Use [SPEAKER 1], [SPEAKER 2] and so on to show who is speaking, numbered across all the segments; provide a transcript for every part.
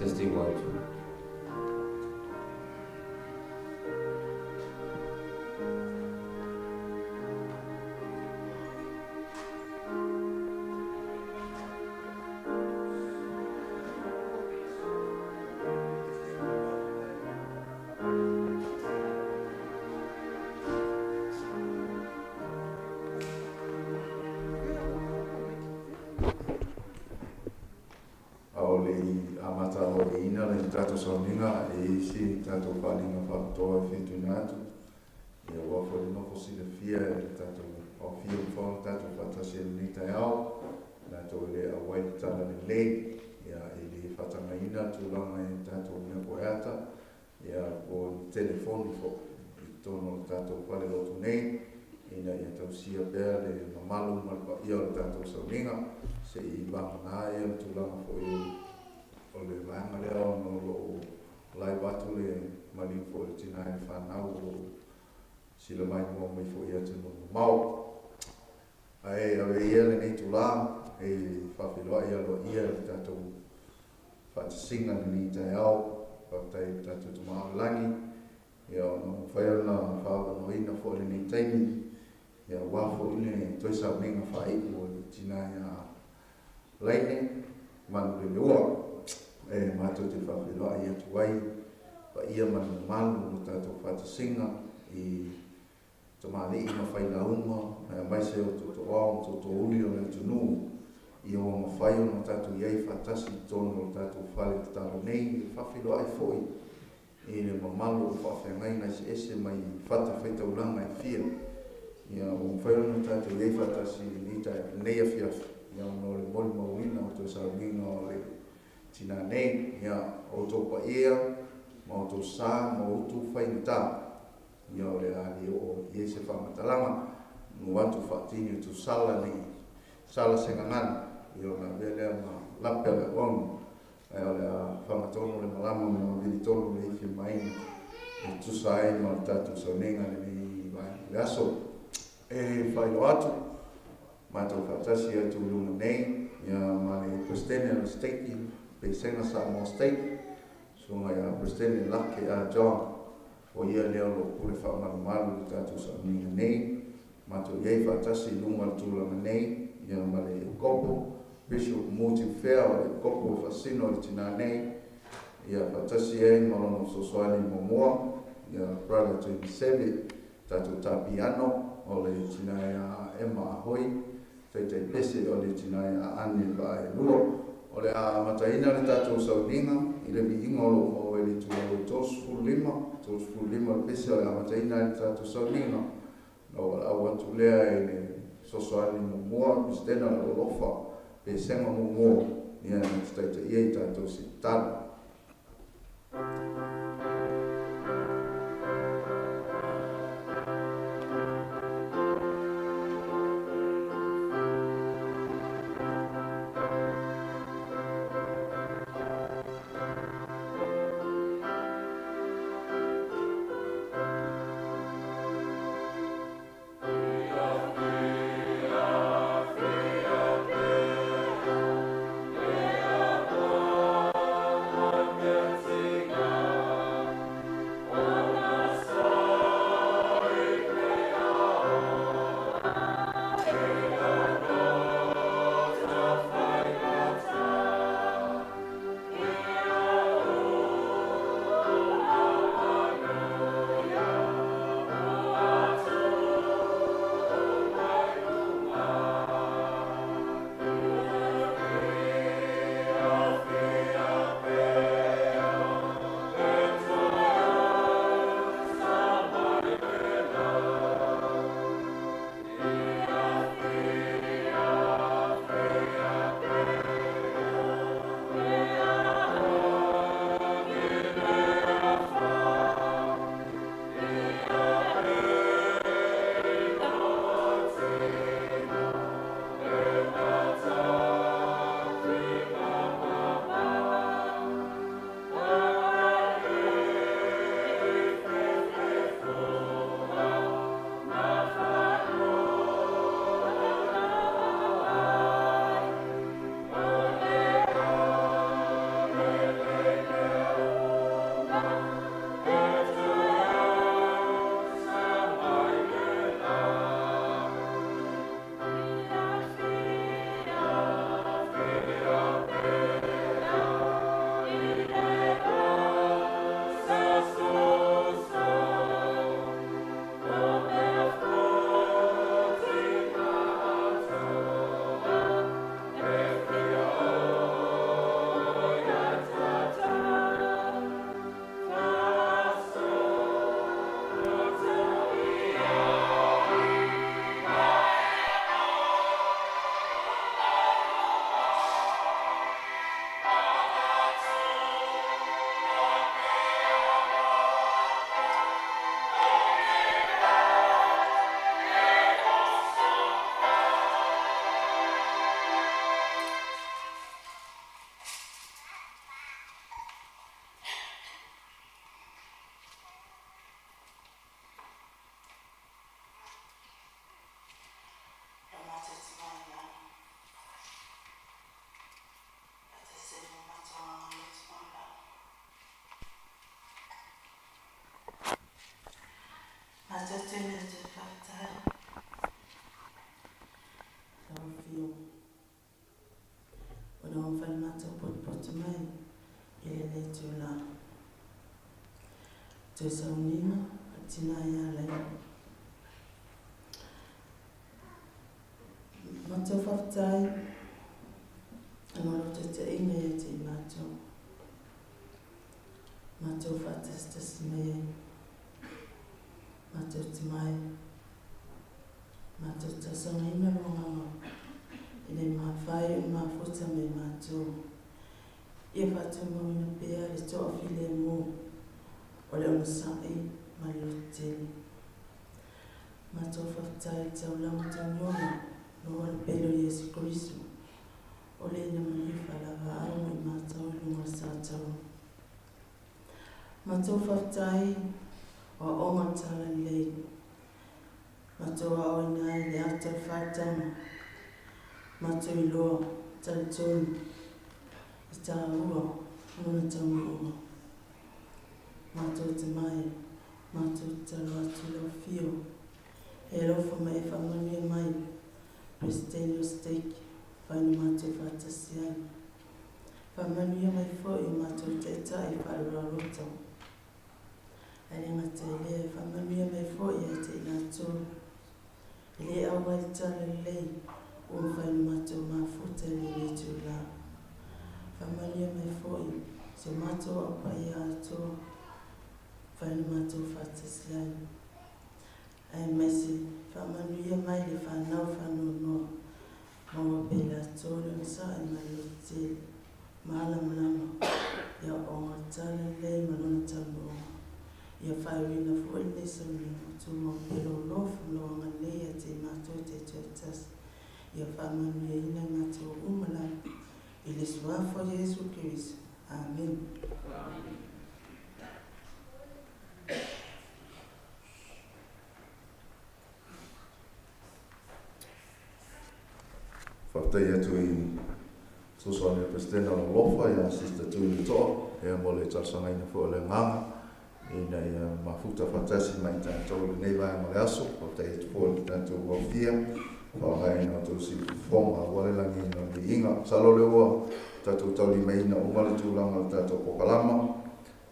[SPEAKER 1] Testing 1, 2.
[SPEAKER 2] A o le i amata aloaiaina le tatou sauniga e i ai se tatou faaaliga faapitoa e fia tuuina atu, ia aua foi le nofo silafia e le tatou aofia ua mafai ona tatou faatasi ai i lenei taeao, latou e le auai le tala lelei, ia e le faatagaina le tulaga i tatou mea koeata, ia po o ni telefoni foi i totonu o le tatou fale lotu nei, ina ia tausia pea le mamalu ma le paia o le tatou sauniga, se i vagana ai le tulaga foi o le vaega lea ona o lo o live atu le maliu foi o le tina i le fanau o lo o sila maimoa mai foi i atunuu mamao. Ae ave ia lenei itula e faafeiloai aloaia i le tatou faatasiga i lenei taeao. Faafetai i le tatou Tama o le Lagi, ia ona ua mafai ona faaavanoaina foi lenei taimi, ia aua foi le toe sauniga faaiu o le tina ia Laine Manuleleua. E matou te faafeiloai atu ai paia ma le mamalu o le tatou faatasiga i tamalii ma failauga, aemaise o tootooao ma tootoouli o le atunuu, ia ua mafai ona tatou i ai faatasi i totonu o le tatou fale tatalo nei, e faafeiloai foi i le mamalu o faafeagaiga eseese mai fatafaitaulaga e fia, ia ua mafai ona tatou i ai faatasi i lenei afiafi, ia ona o le molimauina o toe sauniga o le tina nei, ia outou paia ma outou sa ma outou faigata. Ia o le a le oo i ai se faamatalaga, nu atu faatini o tusala nei sala se gagana, ia ona avea lea ma lape a le auauna, ae o le a fagatonu le malama ma mavili tonu le ifi maina e tusa ai ma le tatou sauniga i lenei vaega o le aso. E faailoa atu, matou faatasi atu i luga nei, ia ma le Peresetene o le State, Pesega Samoa State, Susuga ia Peresetene Lake A. John, O ia lea o lo o pule faamalumalu i le tatou sauniga nei. Matou i ai faatasi i luga o le tulaga nei, ia ma le Kopo, Bishop Mutifea o le Kopo e faasino i le tina nei, ia faatasi ai ma lona fesoasoani muamua, ia Brother Tuimaseve, tatou tā piano o le tina ia Emma Ahoi, Taitai pese o le tina ia Anne Vaaelua. O le a amataina le tatou sauniga i le viiga o lo o maua i le itulau e 35, 35 le pese o le a amataina ai le tatou sauniga. Ona valaau atu lea i le fesoasoani muamua, Peresetene o le Alofa, Pesega muamua, ia na te taitaia i tatou se i tatalo.
[SPEAKER 1] mafai ona matou potopoto mai i lenei itula. Toe sauniga a tina ia Laina. Matou faafetai ona o lou taitaiga ia te i matou. Matou faatasitasi mai ai. Matou te mai. Matou talosagaina lo agaga e le mafai ona mafuta mai matou. Ia faatumauina pea le toafilemu o le onosai ma le lototele. Matou faafetai i le taulaga tauniola loa le pele o Iesu Keriso, o le ina malifa lavaau mo i matou i luga o le sataua. Matou faafetai o aoga o le Talalelei, matou aoaina ai le ata o le faataga, matou iloa, talitonu i taua o lona taunuuga. Matou te mai, matou tatalo atu i lau afio, e alofa ma e faamanuia mai Peresetene o Stake, fai na matou faatasi ai. Faamanuia mai foi o matou taitai faalualota. Ae le gata i lea, e faamanuia mai foi ia te i latou e le auai le tala lelei ua mafai ona matou mafuta i lenei itula. Faamanuia mai foi si o matou au paia atoa, mafai ona matou faatasi ai. Aemaise, faamanuia mai le fanau faanoanoa, maua pea i latou le onosai ma le lototele malamalama i aoaoga o le Tala Lelei ma lona taunuuga. Ia faaiuina foi lenei sauniga o tumau pea lou alofa ma lou agalelei ia te i matou taitoatasi. Ia faamanuiaina i matou uma lava i le Suafa o Iesu Keriso. Amene.
[SPEAKER 2] Faafetai atu i fesoasoani a le Peresetene o Alofa ia Sister Tui Toa ia mo le talosagaina foi o le agaga ina ia mafuta faatasi ma i tatou i lenei vaega o le aso. Faafetai atu foi i le tatou aofia faaaogaina o tou siufofoga aua le lagiina o le viiga. Masalo o lea ua tatou taulimaina uma le tulaga o le tatou polokalama.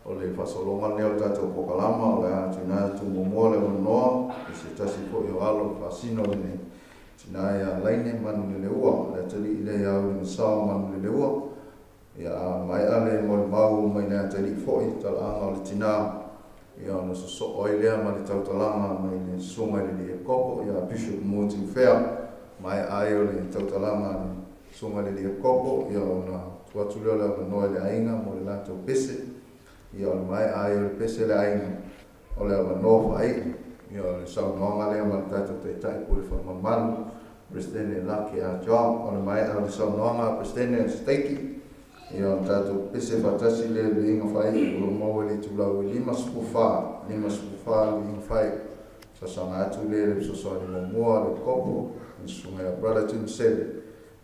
[SPEAKER 2] O le faasologa lenei o le tatou polokalama o le a tuuina atu muamua le avanoa i se tasi foi o alo faasino lenei tina ia Laine Manuleleua, le atalii lea ia Ulimasao Manuleleua. Ia a maea le molimau mai le atalii foi i talaaga o le tina, ia ona sosoo ai lea ma le tautalaga mai le Susuga i le Alii Epikopo ia Bishop Motu Fea. Maea ai o le tautalaga a le Susuga i le Alii Epikopo, ia ona tuu atu lea o le avanoa i le aiga mo le latou pese. Ia o le maea ai o le pese a le aiga, o le avanoa faaiu, ia o le saunoaga lea ma le tatou Taitai Pule Faamamalu, Peresetene Lake A. Joao. O le maea o le saunoaga a Peresetene o Siteiki, ia o le tatou pese faatasi lea i le viiga faaiu o lo o maua i le itulau e 54, 54 le viiga faaiu. Sasaga atu lea i le fesoasoani muamua a le Kopo, le Susuga ia Brother Jim Sele,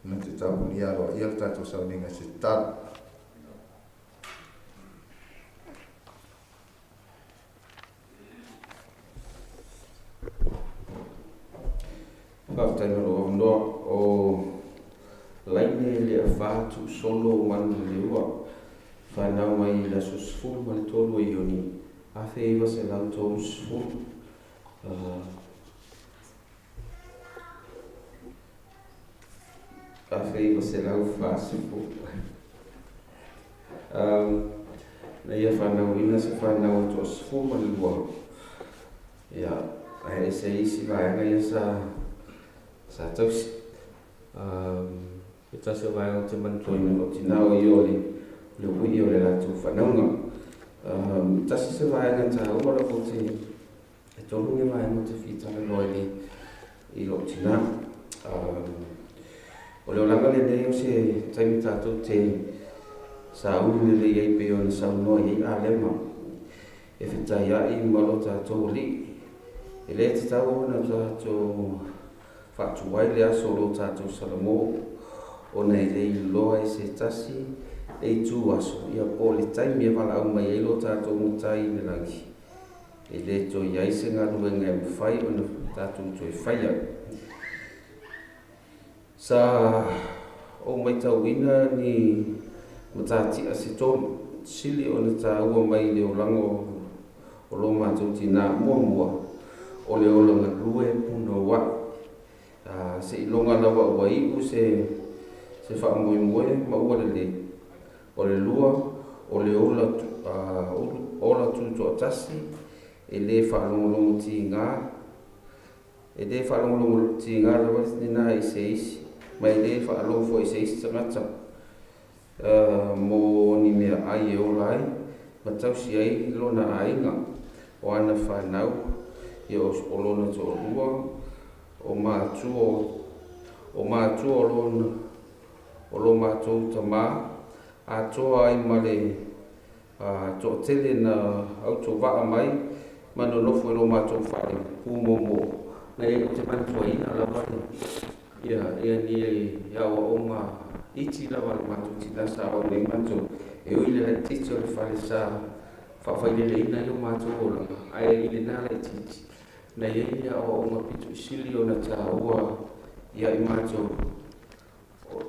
[SPEAKER 2] na te tapunia aloaia le tatou sauniga i se tatalo.
[SPEAKER 3] Faafetai mo lou avanoa. O Laine Leafa Tuusolo Manuleleua, fanau mai i le aso 13 o Iuni 1930. 1940. Na ia fanauina se fanau e toa-12, ia, ae ese isi vaega ia sa, sa tausi. Se tasi o vaega ou te manatuaina lou tina o ia o le, o le ui'i o le latou fanauga. Tasi se vaega taua lava ou te, e tolu ni vaega ou te fia talanoa i le, i lou tina. O le olaga lenei o se taimi tatou te sauni lelei ai pei ona saunoa i ai Alema e fetaiai ma lo tatou Alii. E le tatau ona tatou faatuai le aso o lo tatou salamo ona e le iloa e se tasi le itu aso ia po o le taimi e valaau mai ai lo tatou Matai i le lagi. E le toe i ai se galuega e mafai ona tatou toe faia. Sa ou matauina ni matatia se tolu sili ona taua mai i le olaga o lo matou tinā. Muamua, o le ola galue punoua'i, seiloga lava ua iu se faamoemoe ma ua lelei. O le lua, o le ola ola tutoatasi, e lē faalogologo tigā, e lē faalogologo tigā lava lenā i se isi, ma e lē faalogo foi i se isi tagata mo ni meaai e ola ai ma tausi ai lona aiga, o ana fanau, ia o lona toalua, o matua, o matua o lona o lo matou tamā, atoa ai ma le toatele na autovaa mai ma nonofo i lo matou fale pumoomoo. Na ou te manatuaina lava ia ia ni aoaoga iti lava le matou tinā sa aoaoina ai matou, e ui i le laitiiti o le fale sa faafaileleina ai o matou olaga, ae i lenā laitiiti na i ai ni aoaoga pitoisili ona taua ia i matou,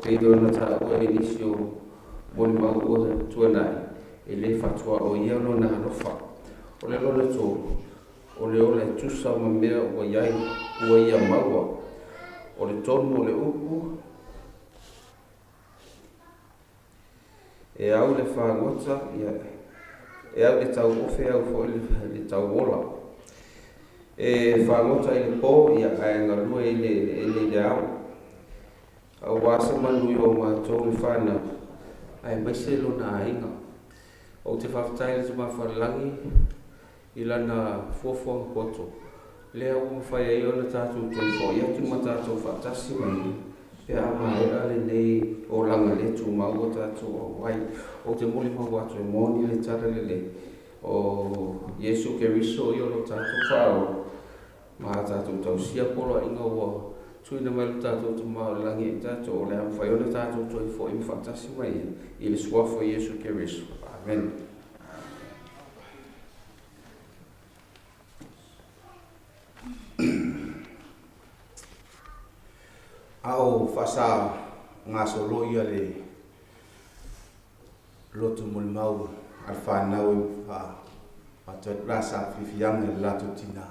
[SPEAKER 3] pei ona taua e nisi o molimau ua tuanai, e lē faatuaoia lona alofa. O le lona tolu, o le ola e tusa ma mea ua iai ua ia maua. O le tonu o le upu, e au le fagota, ia e au le tauofe, au foi le tauola. E fagota i le po, ia ae galue i le eleele i le ao, auā se manuia o matou le fanau aemaise lona aiga. Ou te faafetai i le Tumafalelagi i lana fuafuaga poto lea ua mafai ai ona tatou toe fo'i atu ma tatou faatasi mai pe a maea lenei olaga lē tumau ua tatou auai. Ou te molimau atu e moni le tala lelei o Iesu Keriso ia o lo tatou faaola ma tatou tausia poloaiga ua tuuina mai lo tatou Tamā o le lagi i tatou, o le a mafai ona tatou toe fo'i ma faatasi mai ia i le suafa o Iesu Keriso. Amen.
[SPEAKER 4] A o faasagasolo ia le lotu molimau a le fanau e faatu atu la sa fiafiaga i le latou tinā.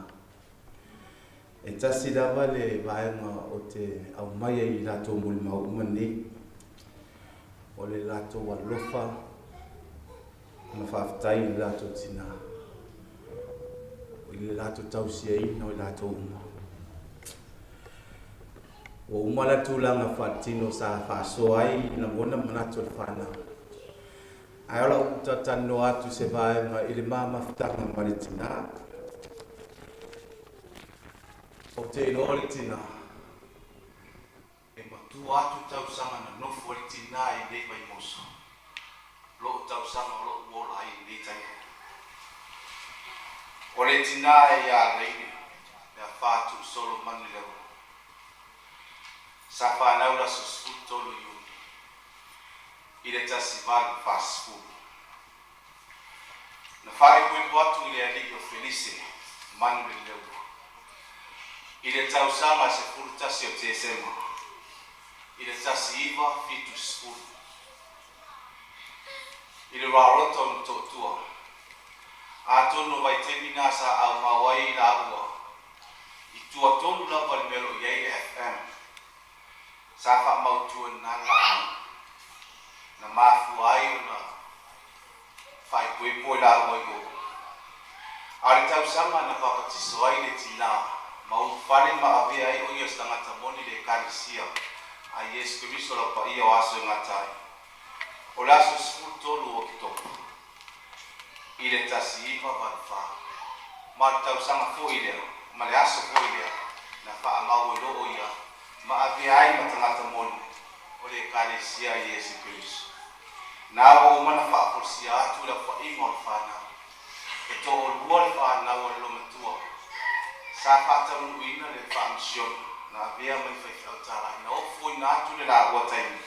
[SPEAKER 4] E tasi lava le vaega o te aumaia i latou molimau uma nei, o le latou alofa ma faafetai i le latou tinā, i le latou tausiaina o i latou uma. Ua uma la tulaga faaletino sa faasoa ai lagona ma manatu o le fanau. Ae o lau talatalanoa atu i se vaega i le ma mafutaga ma le tinā. Ou te iloa le tinā, e matua atu tausaga na nofo ai le tinā i lenei Vaimoso, lo'u tausaga o lo'u ola ai i lenei taimi. O le tinā e ia Laine le afā tuusolo Manuleua. Sa fanau le aso 13 Iuni i le 1840. Na faaipoipo atu i le alii o Felise Manuleleua i le tausaga 11 o Tesema i le 1970 i le Raroto o Motootua. Atonu o vaitaimi na sa aumao ai i laua i tua tonu lava i le mea o lo o i ai le FM sa faamautuina laau na mafua ai ona faaipoipo i laua i o. A o le tausaga na papatiso ai le tinā ma ulufale ma avea ai o ia o se tagata moni i le Ekalesia a Iesu Keriso lau paia o aso e gata ai. O le aso 13 o Oketopa i le 1984, ma o le tausaga foi lea ma le aso foi lea na faamau ai loa o ia ma avea ai ma tagata moni o le Ekalesia a Iesu Keriso. Na ua uma ona faafolisia atu le aofaiga o le fanau. E toalua le fanau a le loomatua sa faataunuuina le faamisiona na avea mai faifeau talai na ofoina atu le laua taimi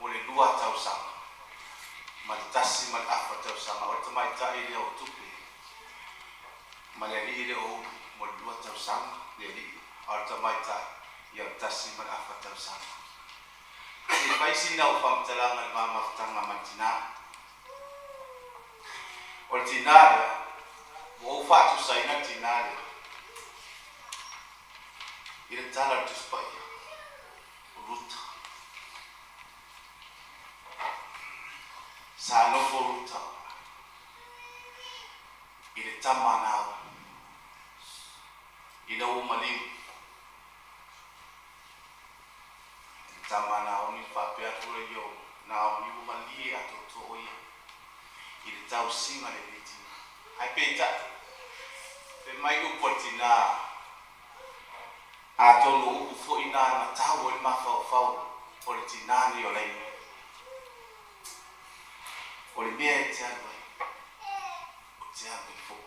[SPEAKER 4] mo le lua tausaga ma le 1.5 tausaga, o le tamaitai lea o Tupe ma le alii lea o Ulu mo le 2 tausaga le alii, a o le tamaitai ia o le 1.5 tausaga. Se i fai sina ou faamatalaga i le va mafutaga ma le tinā. O le tinā lea, ua ou faatusaina le tinā lea i le tala a le Tusi Paia, o Ruta. Sa nofo Ruta i le tama a Naomi ina ua maliu. I le tama a Naomi faapea atu ai ia o Naomi ua malie atoatoa o ia i le tausiga lenei tina. Ae peitai, fai mai upu a le tina, atonu o upu foi na na tau ai le mafaufau o le tina nei o Laina. O le mea e te alu ai, ou te alu ai foi.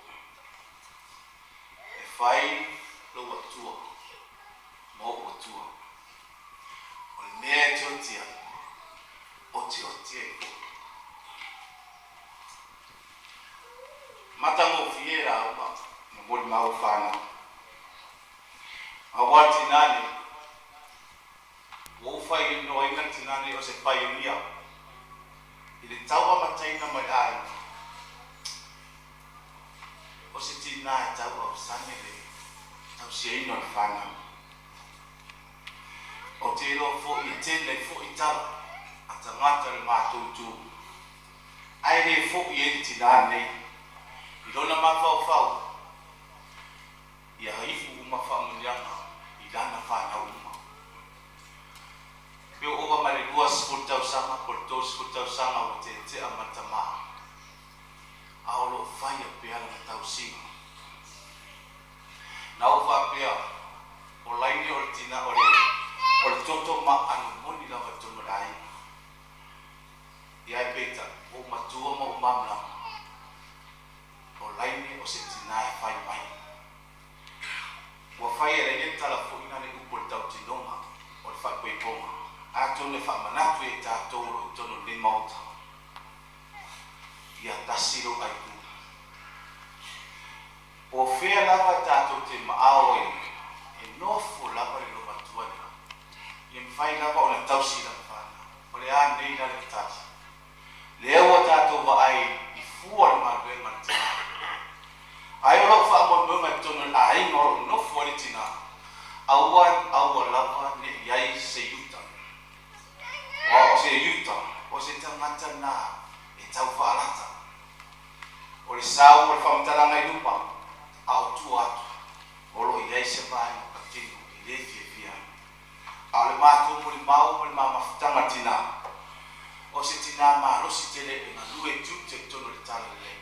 [SPEAKER 4] E fai lou Atua ma ou Atua. O le mea e te oti ai, otioti ai foi. Matagofie lauga ma molimau a fanau. Aua le tinā nei, ua ou faailoaina le tinā nei o se paionia i le tau amataina mai le aiga. O se tinā e tau ausani le tausiaina o le fanau. Ou te iloa foi e tele ai foi tala a tagata o le matou itu, ae le foi ai le tinā nei i lona mafaufau ia ifu uma faamanuiaga i lana fanau uma. Pe ua ova ma le 20 tausaga po o le 30 tausaga ua teetea ma le tamā, a o lo o faia pea lana tausiga. Na ou faapea, o Laine o le tina o le o le toto ma aano moni lava i totonu o le aiga. Ia ae peitai, ua ou matua ma ou malamalama, o Laine o se tina e fai mai. Ua fai e Laine le tala foi na le upu o le tautinoga o le faaipoipoga, atonu e faamanatu ia i tatou o lo o i totonu o lenei Maota. Ia tasi lou aitu. Po o fea lava tatou te maao ai, e nofo lava le lomatua lea. Ia mafai lava ona tausi i lana fanau. O le a nei la le tali? Lea ua tatou vaai i fua le galuega a le tina. Ae o lau faamoemoega i totonu o le aiga o lo o nofo ai le tina, aua, aua lava ne i ai se Iuta. Aua o se Iuta, o se tagata na e tau faalata. O le sau o le faamatalaga i luma, a o tua atu, o lo o i ai se vaega patino e le fiafia ai. A o le matou molimau ma le mamafutaga tinā, o se tinā malosi tele e galue tiute i totonu o le Talalelei.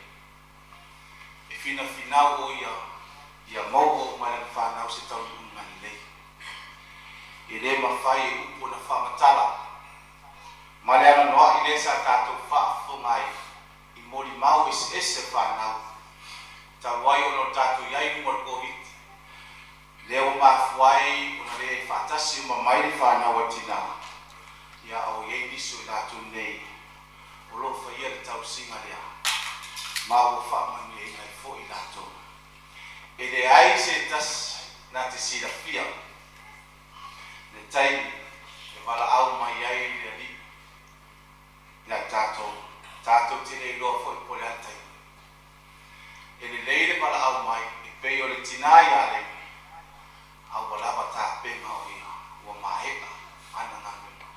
[SPEAKER 4] E finafinau ʻo ia ia maua uma e lana fanau se taunuuga lelei. E le mafai e upu ona faamatala ma le anoanoai lea sa tatou faafofoga ai i molimau eseese fanau talu ai ona o tatou i ai i luga o le Koviti, lea ua mafua ai ona le faatasi uma mai le fanau a tinā, ia a o i ai nisi o i latou nei o lo o faia le tausiga lea ma ua faamanuiaina ai foi i latou. E leai se tasi na te silafia le taimi e valaau mai ai le Alii Ia tatou, tatou te le iloa foi po o le a le taimi. E lelei le valaau mai e pei o le tinā ia Levi, a ua lava tapena o ia, ua maea ana galuega.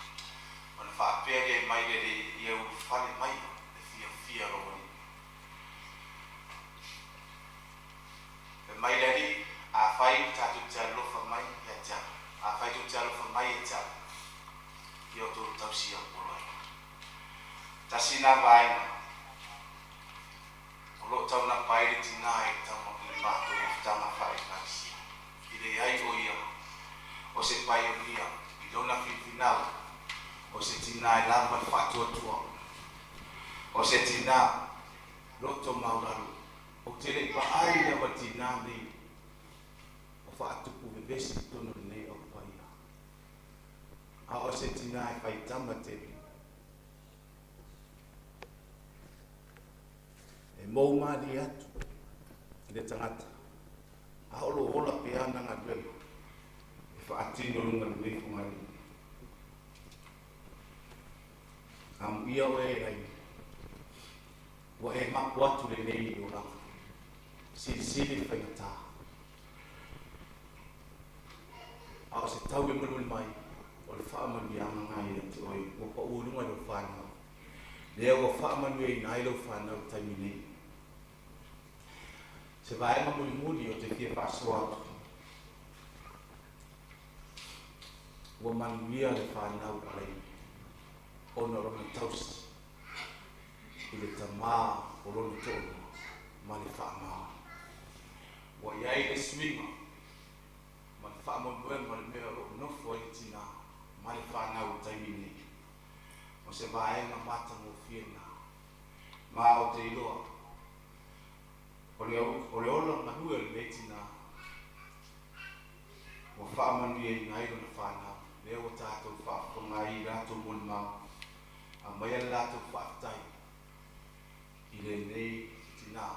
[SPEAKER 4] Ona faapea lea mai le Alii ia ulufale maia le fiafia o lou Alii. Fai mai le Alii, Afai tatou te alolofa mai ia te au, afai tou te alofa mai ia te au, ia outou tausi au poloaiga. Tasi na vaega o lo o taunapa ai le tinā i le tau i le matou mafutaga faale-Ekalesia. I leai o ia o se paionia i lona finfinau, o se tinā e lava le faatuatua, o se tinā loto maulalo. Ou te le i vaai lava i le tinā nei o faatupu vevesi i totonu o lenei au paia. A o se tinā e whai tama tele. E mou mālie atu i le tangata, a o lo ola pea ana galuega e whaatino lunga lenei Fogaini. Amuia oe e Laini, ua e mapu atu lenei i le olaga. Silisili le faigata. A o se tau e mulimuli mai, o le faamanuiaga lena ia te oe ua pau i luga i lau fanau. Lea ua faamanuiaina ai lau fanau i le taimi nei. Se vaega mulimuli ou te fia faasoa atu, ua manuia le fanau a Laini ona o lona tausi i le tamā o lona toalua ma le faamaoni. Ua i ai le suiga ma le faamoemoega o le mea o lo o nofo ai le tinā ma le fanau i le taimi nei. O se vaega matagofie lena. Ma ou te iloa, o le, o le ola galue o lenei tinā, ua faamanuiaina ai lona fanau, lea ua tatou faafofoga ai i latou molimau, aumaia le latou faafetai i lenei tinā,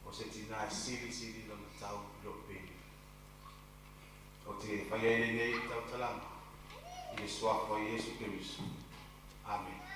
[SPEAKER 4] o se tinā e silisili lona tau i lou peni. Ou te fai ai lenei tautalaga i le Suafa o Iesu Keriso. Amene.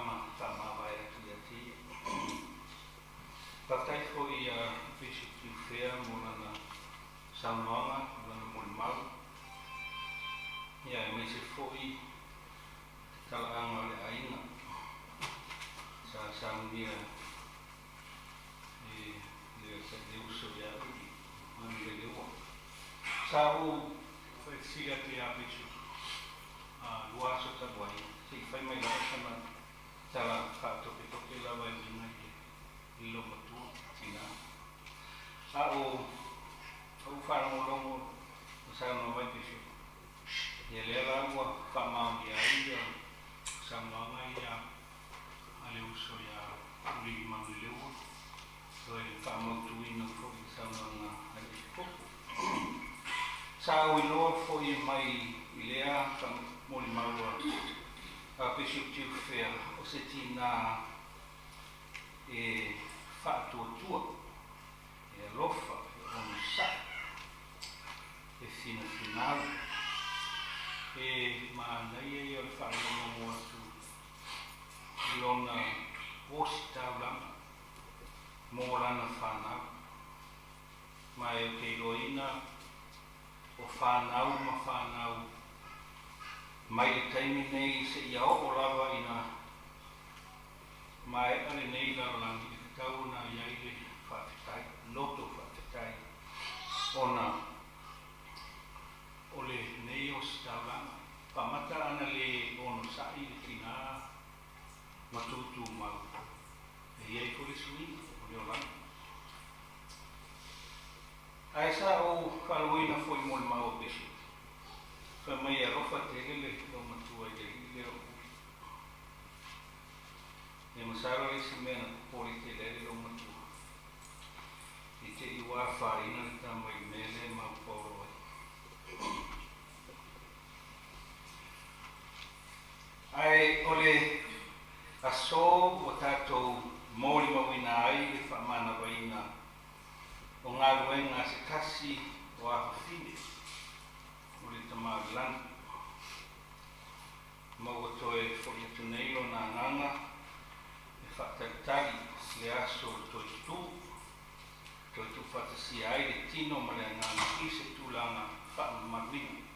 [SPEAKER 5] ma faamavae atu ia te ia. Faafetai foi ia Bishop Tiufea mo lana saunoaga, mo lana molimau, ia aemaise foi te talaaga o le aiga sa saunia e le uso ia Uli Manuleleua. Sa ou faifesili atu ia Bishop lua aso talu ai, se i fai mai lava sana tala faatopetope lava e uiga i le loomatua tina. A o ou faalogologo o saunoa mai Bishop, ia lea la ua faamaonia ai ia saunoaga ia a le uso ia Uliimanuleua, toe faamautuina foi i saunoaga a le Epikopo. Sa ou iloa foi mai i lea molimau a Bishop Tiufea o se tinā e faatuatua, e alofa, e onosai, e finafinau, e manaia ia o le faalogologo atu i lona ositaulaga mo lana fanau. Ma e ou te iloaina o fanau ma fanau mai le taimi nei seia oo lava ina maea lenei lalolagi e tatau ona i ai le faafetai, loto faafetai ona o lenei ositaulaga. Faamata ana le onosai le tinā ma tūtūmau, e i ai foi le suiga o le olaga. Ae sa ou faalogoina foi molimau o Bishop, fai mai e alofa tele le loomatua i le alii lea o Uli. E masalo le isi mea na popole tele ai le loomatua, i te i ua afaina le tama i le mea lea e maupao ai. Ae o le aso ua tatou molimauina ai le faamanavaina o galuega a se tasi o afafine o le Tama o le Lagi, ma ua toe foi atu nei lona agaga e faatalitali le aso o le toe tutū, toe tuufaatasia ai le tino ma le agaga i se tulaga faamamaluina.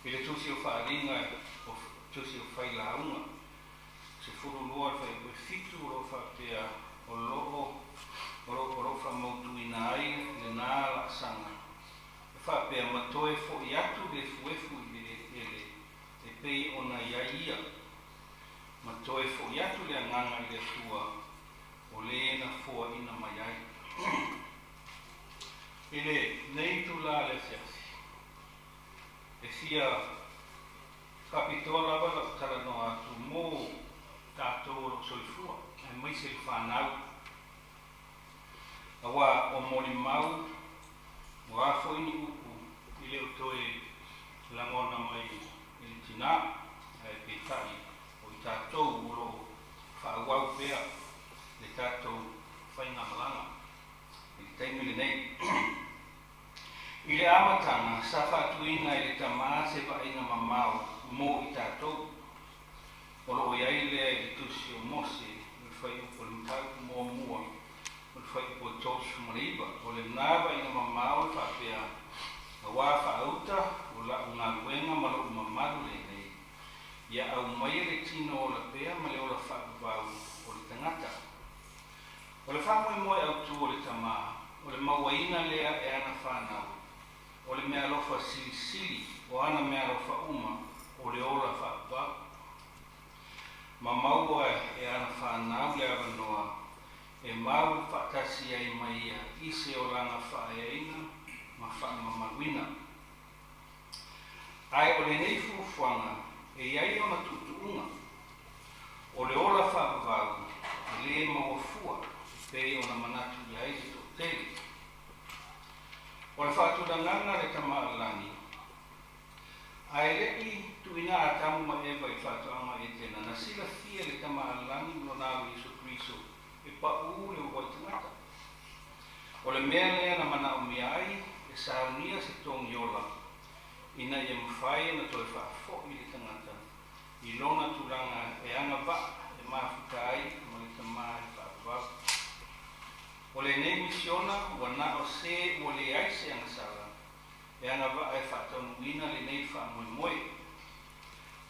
[SPEAKER 5] I le Tusi o Faaaliga o Tusi o Failauga 12 le fuaiupu e 7 o lo o faapea o lo o o lo o lo o faamautuina ai lena laasaga e faapea ma toe foi atu le efuefu i le eleele e pei ona i ai ia, ma toe foi atu le agaga i le Atua o le na foaina mai ai. I lenei itula le asiasi, e fia faapitoa lava lau talanoa atu mo tatou o lo o soifua, aemaise le fanau. Aua o molimau, o a foi ni upu i le o toe lagona mai e le tinā, ae peitai o i tatou o lo o faaauau pea le tatou faigamalaga i le taimi lenei. I le amataga, sa faatuina e le Tama se vaaiga mamao mo i tatou. O lo o i ai lea i le Tusi o Mose, o le Fuaiupu o le Mataupu Muamua, o le Fuaiupu e 39, o lena vaaiga mamao e faapea, Auā faauta o la'u galuega ma lo'u mamalu lenei, ia aumaia le tino ola pea ma le ola faavavau o le tagata. O le faamoemoe autu o le Tama, o le mauaina lea e ana fanau, o le meaalofa silisili o ana meaalofa uma, o le ola faavavau. Ma maua e ana fanau le avanoa e mau faatasi ai ma ia i se olaga faaeaina ma faamamaluina. Ae o lenei fuafuaga e i ai ona tuutuuga, o le ola faavavau e lē maua fua e pei ona manatu i ai le toatele. O le faatulagaga a le Tama a le Lagi, ae le i tuuina Atamu ma Eva i le faatoaga Etena, na silafia e le Tama a le Lagi ma lona Alo Iesu Keriso e paʻū le uluai tagata. O le mea lea na manaomia ai e saunia se togi ola ina ia mafai ona toe faafoi le tagata i lona tulaga e agavaa e mafuta ai ma le Tamā e faavavau. O lenei misiona ua na o se ua leai se agasala e agavaa e faataunuuina lenei faamoemoe.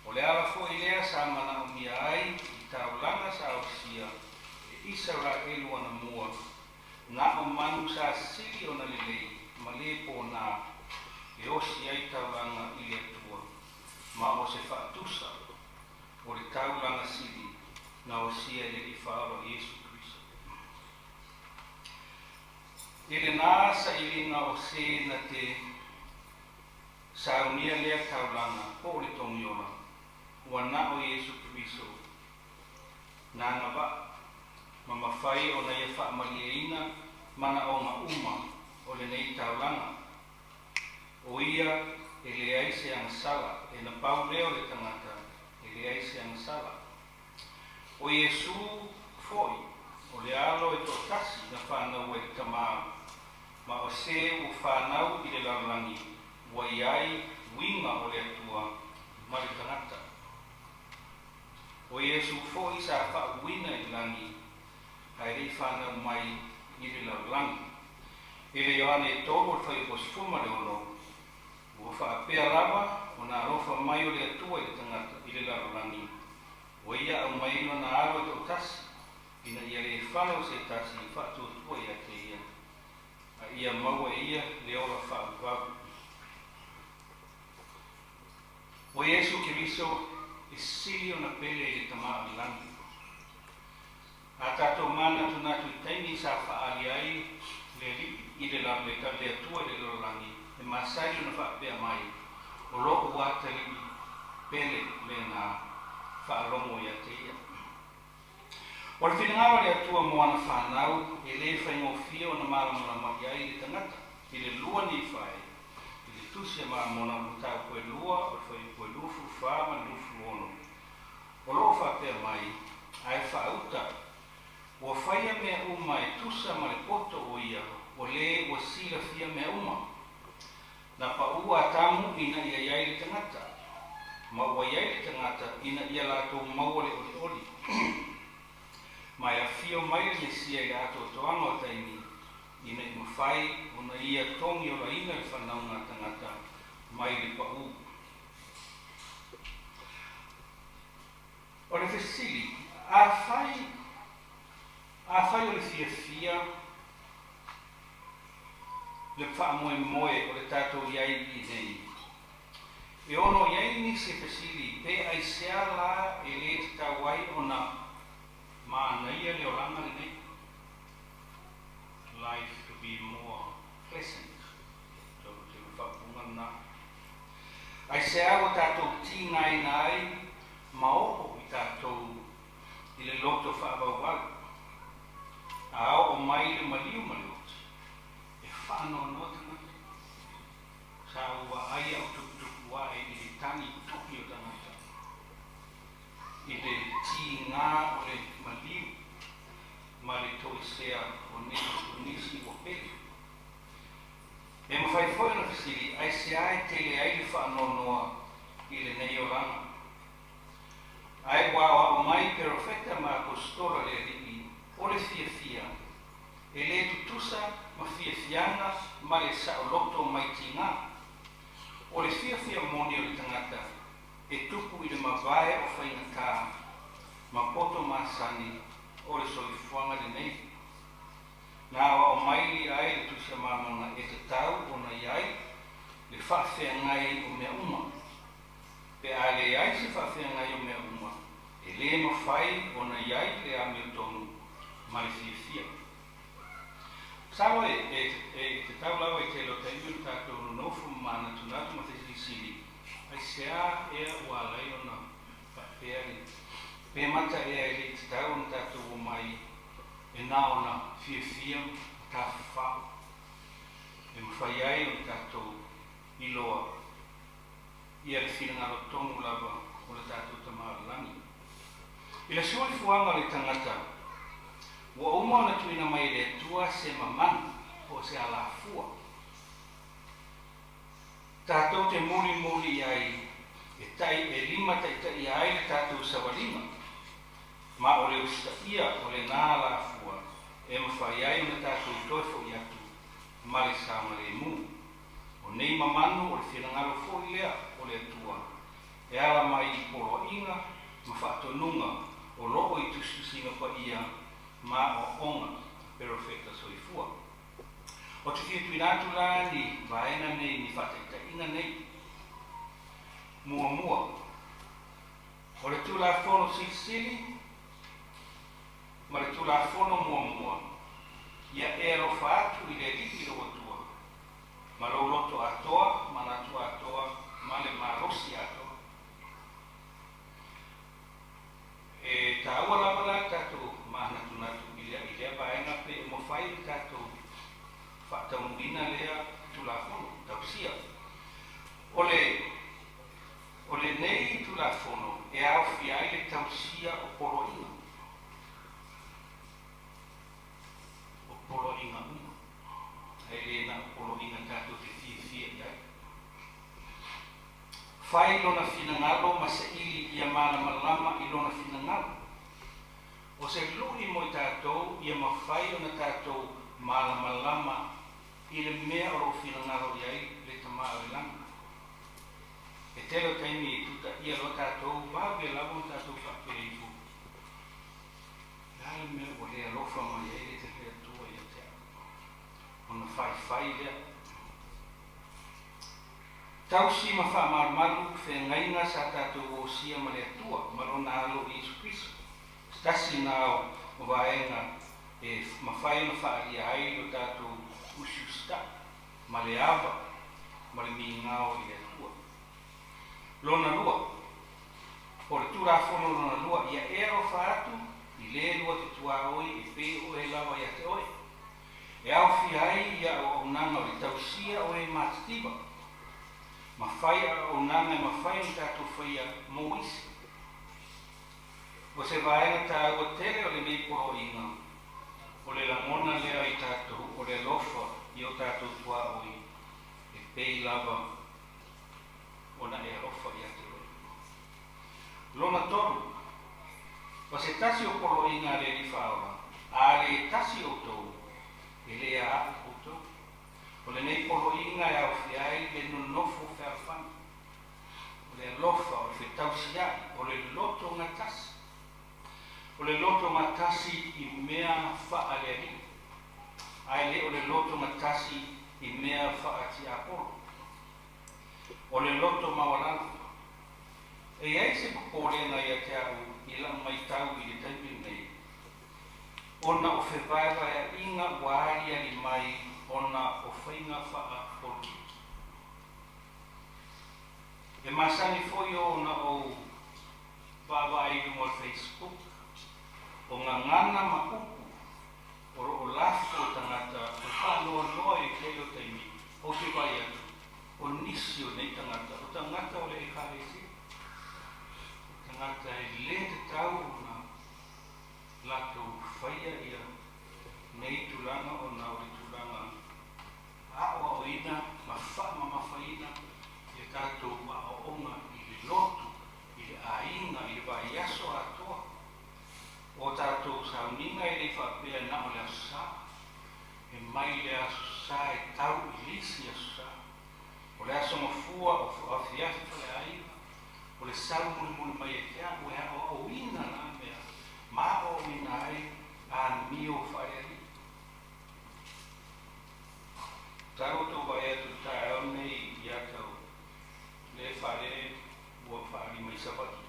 [SPEAKER 5] O le ala foi lea sa manaomia ai i taulaga sa ausia e Isaraelu anamua, na o manu sa sili ona lelei ma le pōnā e osi ai taulaga i le Atua, ma o se faatusa o le taulaga sili na osia e le Alii Faaola o Iesu Keriso. I lenā sailiga o se na te saunia lea taulaga po o le togiola, ua na o Iesu Keriso na agavaa ma mafai ona ia faamalieina manaoga uma o lenei taulaga. O ia e leai se agasala, e na pau lea o le tagata e leai se agasala. O Iesū foi, o le Alo e toatasi na fanau ai le Tamā, ma o se ua fanau i le lalolagi ua i ai uiga o le Atua ma le tagata. O Iesū foi sa faauuina i le lagi, ae le i fanau mai i le lalolagi. I le Ioane e tolu o le fuaiupu 16, Ua faapea lava ona alofa mai o le Atua i le tagata i le lalolagi, ua ia aumai lona Alo e toatasi, ina ia le fala o se tasi i faatuatua ia te ia, a ia maua e ia le ola faavavau. O Iesu Keriso e sili ona pele i le Tama o le lagi. A tatou manatunatu i taimi sa faaali ai le Alii i le le Atua i le lalolagi, e masani ona faapea mai, O lo'u atalii pele lena, faalogo ia te ia. O le finagalo a le Atua mo ana fanau e le faigofie ona malamalama i ai le tagata i le lua Nifae, i le Tusi a Malamona o le mataupu e lua o le fuaiupu e 24 ma le 26. O lo o faapea mai, Ae faauta, ua faia mea uma e tusa ma le poto o ia, o lē ua silafia mea uma. Na paʻu Atamu ina ia i ai le tagata, ma ua i ai le tagata ina ia latou maua le olioli. Ma e afio mai le Mesia i le atoatoaga o taimi, ina i mafai ona ia togiolaina le fanauga a tagata mai le paʻu. O le fesili, Afai, afai o le fiafia le faamoemoe o le tatou i ai i nei, e ono i ai nisi e fesili pe aisea la e le tatau ai ona manaia le olaga lenei? Life to be more pleasant. Tau faaupuga lena. Aisea ua tatou tigaina ai ma oo i tatou i le loto faavauvalu, a oo mai le maliu ma le oti, e faanoanoa tagata. Sa ou vaai a o tuputupu ae i le tagi tuki o tagata, i le tiga o le maliu ma le toesea o nisi ua pele. E mafai foi ona fesili, aisea e tele ai le faanoanoa i lenei olaga? Ae ua aoao mai perofeta ma apostola le Alii o le fiafia, e le tutusa ma fiafiaga ma le saoloto mai tiga. O le fiafia moni o le tagata e tupu i le mavae o faigata ma poto masani o le soifuaga lenei. Na aoao mai li ai le Tusi a Mamona e tatau ona i ai le faafeagai o mea uma. Pe a leai se faafeagai o mea uma, e le mafai ona i ai le amiotonu ma le fiafia. Masalo e, e, e tatau lava i tele o taimi ona tatou nonofo ma manatunatu ma fesilisili, aisea ea ua ala ai ona faapea le, pe mata ea e le i tatau ona tatou omai e na ona fiafia ma tafafao e mafai ai ona tatou iloa ia le finagalo tonu lava o le tatou Tama o le Lagi. I le soifuaga o le tagata, ua uma ona tuuina mai e le Atua se mamanu po o se alafua tatou te mulimuli i ai. E tai e limataitaia ai le tatou savaliga, ma o le usitaia o lenā alafua e mafai ai ona tatou toe fo'i atu ma le saogalemu. O nei mamanu o le finagalo foi lea o le Atua e ala mai i poloaiga ma faatonuga o loo i tusitusiga paia ma aoaoga a perofeta soifua. Ou te fia tuuina atu la ni vaega nei ni faataitaiga nei. Muamua, o le Tulafono Silisili ma le Tulafono Muamua, ia e alofa atu i le Alii lou Atua ma lou loto atoa, manatu atoa ma le malosi atoa. E taua lava la le tatou manatunatu i lea i lea vaega pe ua mafai ona tatou faataunuuina lea Tulafono tausia. O le o lenei Tulafono e aofia ai le tausia o poloaiga, o poloaiga uma, ae le na o poloaiga tatou te fiafia i ai. Fai lona finagalo ma saili ia malamalama i lona finagalo. O se lu'i mo i tatou ia mafai ona tatou malamalama i le mea o loo finagalo i ai le Tama o le Lagi. E tele o taimi e tutaia loa tatou vave lava ona tatou faapea ifo, Le a le mea ua le alofa mai ai le te Atua ia te au? Ona faifai lea. Tausi ma faamalumalu feagaiga sa tatou osia ma le Atua ma Lona Alo Iesu Keriso. Se tasi na o vaega e mafai ona faaalia ai lo tatou usiusitaʻi ma le ava ma le migao i le Atua. Lona lua, o le Tulafono lona lua ia e alofa atu i le lua te tuaoi e pei o oe lava ia te oe. E aofia ai ia auaunaga o le tausia o e matitiva, ma fai auaunaga e mafai ona tatou faia mo isi. O se vaega taua tele o lenei poloaiga, o le lagona lea i tatou o le alofa i o tatou tuaoi e pei lava ona e alofa ia te oe. Lona tolu, o se tasi o poloaiga a le Alii Faaola, a le tasi outou, e le a aʻu outou. O lenei poloaiga e aofia ai le nonofo fealofani, o le alofa, o le fetausiaʻi, o le loto gatasi, o le loto gatasi i mea faalealii, ae le o le loto gatasi i mea faatiapolo. O le loto maualalo. E i ai se popolega ia te au i lau maitau i le taimi lenei, ona o fevaevaeaiga ua aliali mai ona o faiga faapolokiki. E masani foi ona ou vaavaai i luga o le Facebook, o gagana ma upu o lo o lafo e tagata e faanoanoa i le tele o taimi, ou te vaai atu, o nisi o nei tagata, o tagata o le Ekalesia, o tagata e le tatau ona latou faia ia nei tulaga ona o le tulaga aoaoina ma faamamafaina ia tatou aoaoga i le lotu, i le aiga, i le vaiaso atoa. O tatou sauniga e le i faapea na o le Aso Sa. E mai le Aso Sa e tau i le isi Aso Sa. O le aso mafua o afiafi faleaiga, o le sau mulimuli mai e te au e aoaoina na mea ma aoaoina ai amio faalealii. Tau outou vaai atu i le taeao lenei ia tau le fale ua faalima i Savaii.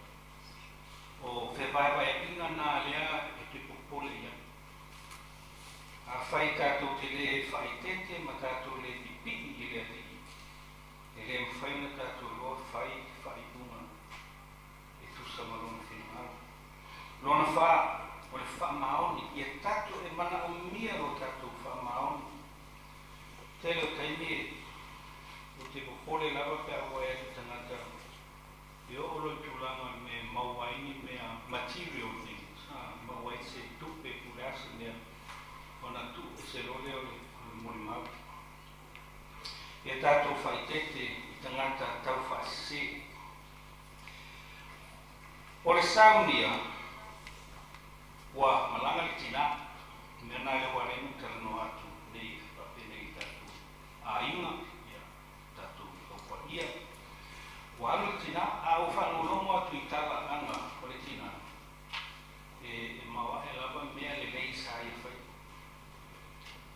[SPEAKER 5] O fevaevaeaiga na lea e te popole i ai. Afai tatou te le faaeteete ma tatou le pipii i le Alii, e le mafai ona tatou iloa fai faaiuga e tusa ma Lona finagalo. Lona fa, o le faamaoni, ia tatou e manaomia lo tatou faamaoni. Tele o taimi e ou te popole lava pe a ua e atu tagata e oo loa i tulaga o le mea e maua ai ni mea, material things, a, maua ai se tupe po o le a se mea, ona tuu ese loa lea o le molimau. Ia tatou faaeteete i tagata taufaasese. saunia ua malaga le tinā. O le mea lena lea ua ala ai ona ou talanoa atu nei faapenei i tatou aiga, ia, tatou taupaia. Ua alu le tinā, a ou faalogologo atu i tala aga o le tinā, e, e maoae lava mea lelei sa ia faia.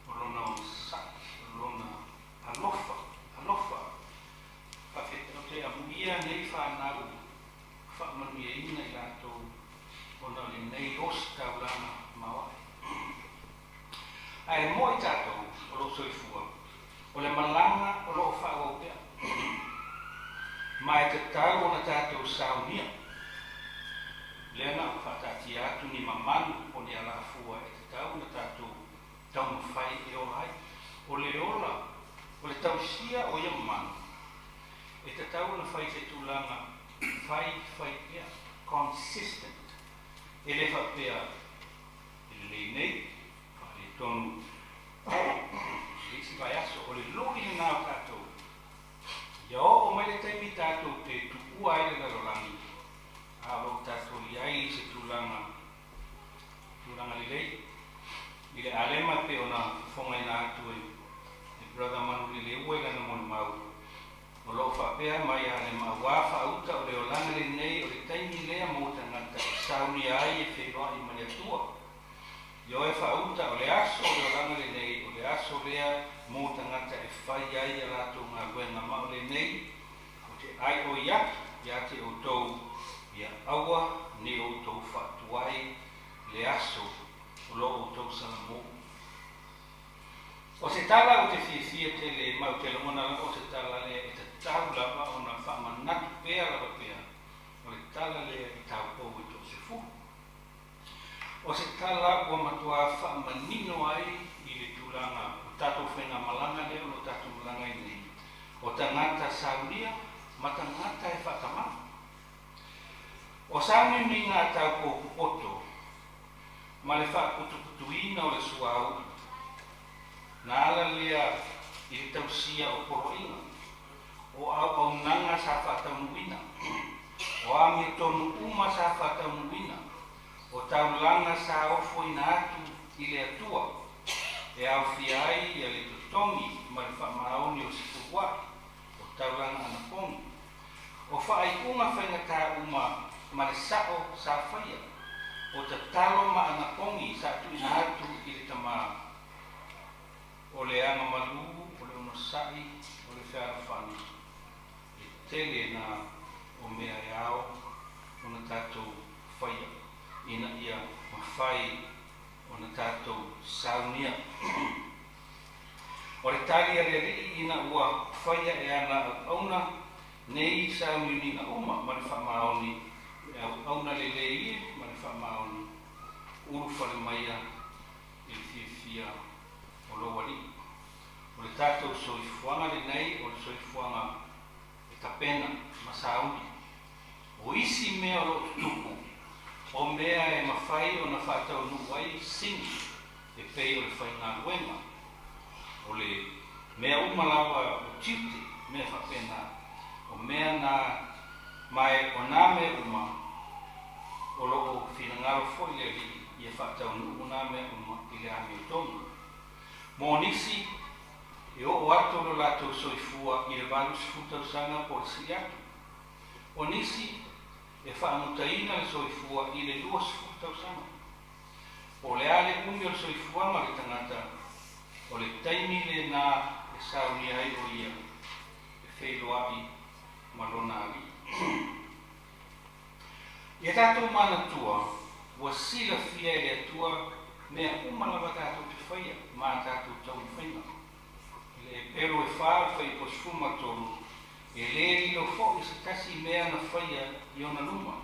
[SPEAKER 5] O lona onosai, o lona alofa, alofa. Faafetai, ou te amuia nei fanau faamanuiaina i latou ona o lenei ositaulaga maoae. Ae moe tatou o loo soifua, o le malaga o loo faaauau pea. Ma e tatau ona tatou saunia. Lea na ou faataatia atu ni mamalu o ni alafua e tatau ona tatou taumafai e ola ai. O le ola, o le tausia o ia mamalu, e tatau ona fai i se tulaga fai fai pea, consistent. E le faapea e lelei nei, faaletonu i le isi vaiaso. O le lui lena o tatou. Ia oo mai le taimi tatou te tuua ai le lalolagi, a o lo o tatou i ai i se tulaga, tulaga lelei. I le alema e pei ona fofogaina atu e le Brother Manuleleua i lana molimau, O lo o faapea mai a le mauā faauta o le olaga lenei o le taimi lea mo tagata e saunia ai e feiloai ma le Atua. Ioe faauta o le aso o le olaga lenei o le aso lea mo tagata e fai ai a latou galuega ma o lenei ou te ʻai ʻoi atu iā te outou ia aua ne outou faatuai le aso o lo outou salamou. O se tala ou te fiafia tele ma ou te lagona lava o se tala lea e tatau lava ona faamanatu pea lava pea, o le tala lea i taupou e toasefulu. O se tala ua matuā faamanino ai i le tulaga o tatou faigamalaga lea o lo o tatou malaga ai nei, o tagata saunia ma tagata e faatamala. O sauniuniga a taupou popoto ma le faaputuputuina o le suauu, na ala lea i le tausia o poloaiga, o auaunaga sa faataunuuina, o amiotonu uma sa faataunuuina, o taulaga sa ofoina atu i le Atua, e aofia ai ia le totogi ma le faamaoni o sefulua'i, o taulaga anapogi, O faaiuga faigata uma ma le sa'o sa faia, o tatalo ma anapogi sa tuuina atu i le Tama, o le agamalu, o le onosai, o le fealofani, e tele na o mea e ao ona tatou faia ina ia mafai ona tatou saunia. O le tali a le Alii ina ua faia e ana auauna nei sauniuniga uma ma le faamaoni, le auauna lelei e ma le faamaoni, ulufale maia i le fiafia o lou Alii. O le tatou soifuaga lenei o le soifuaga e tapena ma sauni. O isi mea o lo o tutupu, o mea e mafai ona faataunuu ai sini e pei o le faigaluega, o le mea uma lava o tiute, mea faapena, o mea na, ma e o nā mea uma o lo o finagalo foi le Alii ia faataunuu nā mea uma i le amiotonu. Mo nisi, e oo atu lo latou soifua i le 80 tausaga po o le sili atu. O nisi, e faamutaina le soifua i le 20 tausaga. Po o le a le umi o le soifuaga o le tagata, o le taimi lena e saunia ai o ia e feiloai ma lona alii. Ia tatou manatua, ua silafia e le Atua mea uma lava tatou te faia ma a tatou taumafaiga. I le Epelu e fa o le fuaiupu 13, e le lilo foi se tasi mea na faia i ona luma,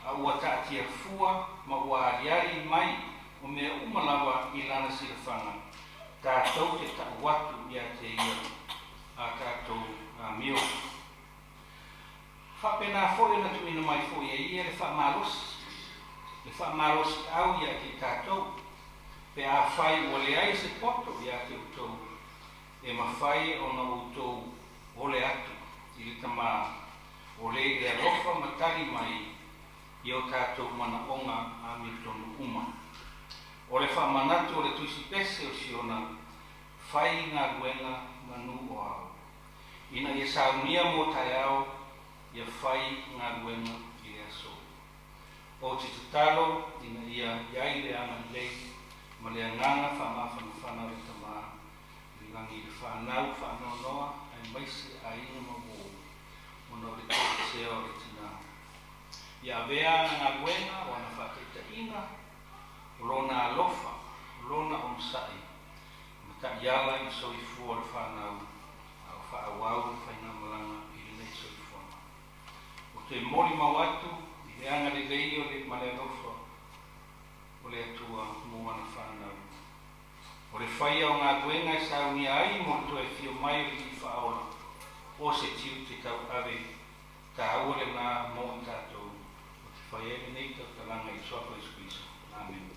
[SPEAKER 5] a ua taatia fua ma ua aliali mai o mea uma lava i lana silafaga, tatou te tau atu ia te ia a tatou amio. Faapena foi ona tuuina mai foi e ia le faamalosi, le faamalosiau ia te tatou, pe afai ua leai se poto ia te outou, e mafai ona outou ole atu i le Tama o le e alofa ma tali mai. i o tatou manaoga amiotonu uma. O le faamanatu o le Tusi Pese o Siona, Fai galuega manu o ao. Ina ia saunia mo taeao, ia fai galuega i le aso. Ou te tatalo ina ia i ai le agalelei ma le agaga faamafanafana o le Tama i le lagi i le fanau faanoanoa aemaise aiga ma uo ona o le toesea o le tina. Ia avea ana galuega o ana faataitaiga, o lona alofa, o lona onosai, ma taiala i le soifua o le fanau a o faaauau le faigamalaga i lenei soifuaga. Ou te molimau atu i le agalelei o le ma le alofa o le Atua mo ana fanau. O le faia o galuega e saunia ai mo le toe afio mai o le Alii Faaola, o se tiute tauave taua lena mo i tatou, ou te fai ai lenei tautalaga i le Suafa o Iesu Keriso. Amene.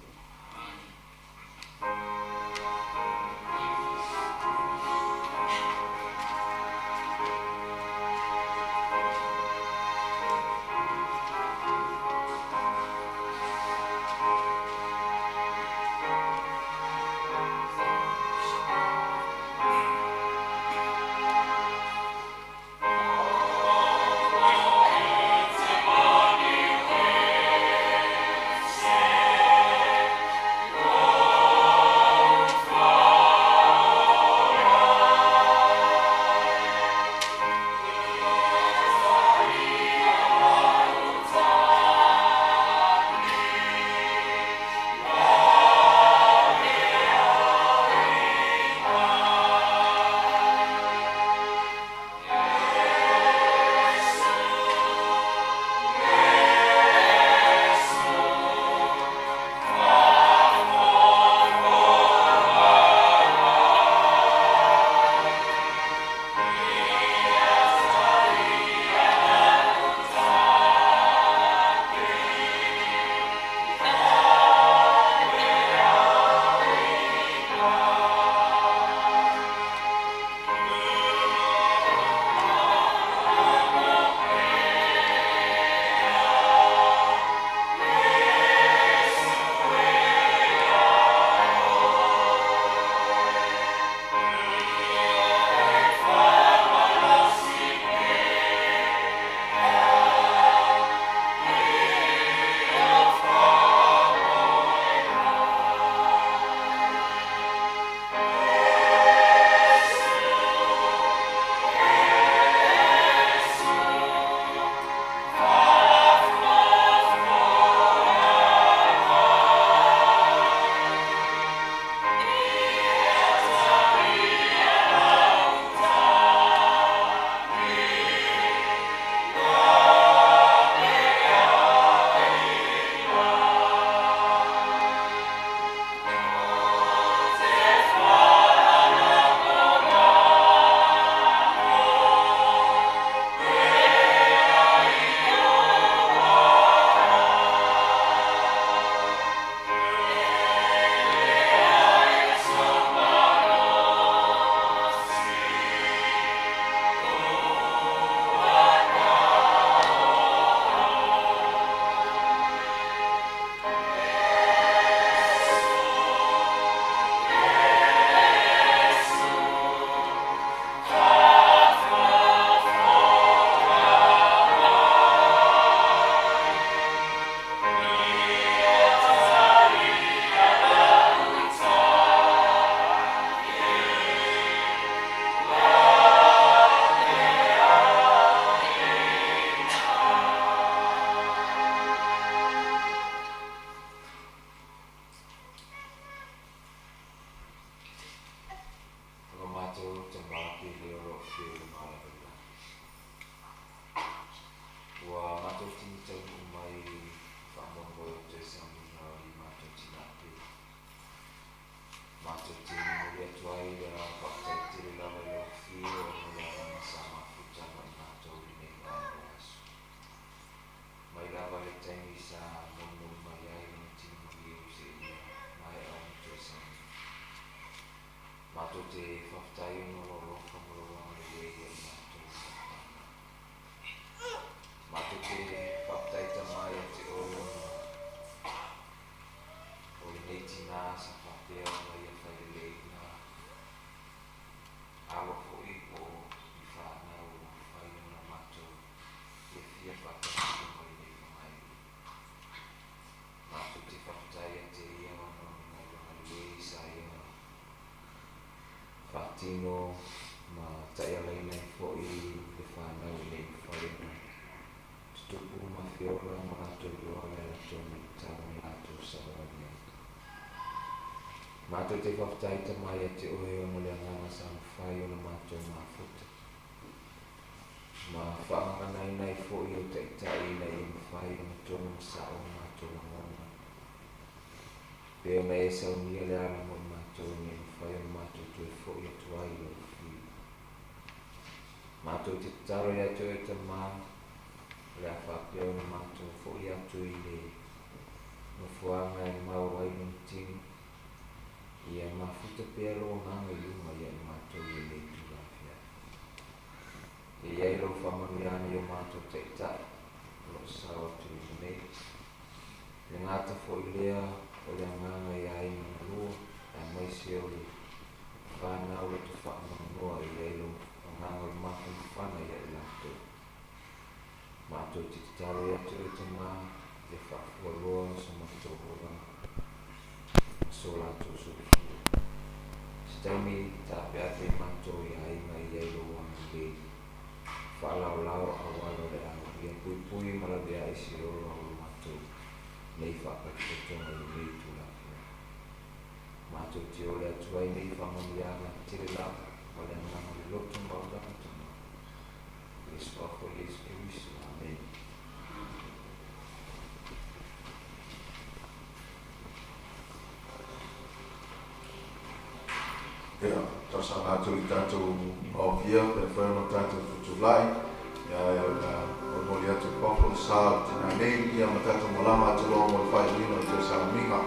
[SPEAKER 6] O lo matou Tama pele o lo o afio i le malavelave. Ua matou tini taunuu mai i le faamoemoe o toe sauniga o li matou tina pele. Matou te momoli atu ai le agaga faafetai tele lava i lau afio ona o le agaga sa mafuta ma i matou i lenei vaega o aso. Mai lava le taimi sa molimoli mai ai lona tino maliu seia maea ona toe sauni. Matou te faafetai ona o lou alofa ma lou agalelei ia i matou ma fanau. Matou te faafetai Tama ia te oe. tinā sa faapea ona ia faileleina alo foi po o ni fanau ua mafai ona matou fiafia faatasi i luga i lenei Fagailili. Matou te faafetai ia te ia ona o ni galuega lelei sa ia faatino ma taialaina ai foi le fanau ina ia mafai ona tutupu ma feola ma latou iloa le latou maitau ma latou savavali ai. Matou te faafetai Tama ia te oe ona o le agaga sa mafai ona matou mafuta ma faagaganaina ai foi o Taitai ina ia mafai ona tonu ma sao o matou lagona pei ona e saunia le ala mo i matou ina ia mafai ona matou toe foi atu ai i lou fiu. Matou te tatalo ia te oe Tama, o le a faapea ona matou foi atu i le nofoaga e mau ai lona tino, ia mafuta pea lou agaga i luga ia i matou i lenei itula afiafi. Ia i ai lou faamanuiaga i o matou taitai o lo o sao atu i luga nei. E le gata foi lea o le agaga i aiga na lua, aemaise o le fanau loto faanoanoa e i ai lou agaga o le mafanafana ia i latou. Matou te tatalo ia te oe Tama, ia faafualoa so matou olaga ma so latou soifua. Se taimi taapeape i matou i aiga e i ai lou agalelei, faalaolao auala o le ao, ia puipui ma laveai se ola o lo matou nei faapatotoga i lenei itula afiafi. Matou te ole atu ai nei faamanuiaga tele lava ma le agaga o le loto maualalo Tama. I le Suafa o Iesu Keriso. Amene.
[SPEAKER 2] Ia, talosaga atu i le tatou aofia pe afai ona tatou tutulai, ia, e molimoli atu i fafo le sa o le tina nei, ia ma tatou malama atu loa mo le faaiuina o le toe sauniga.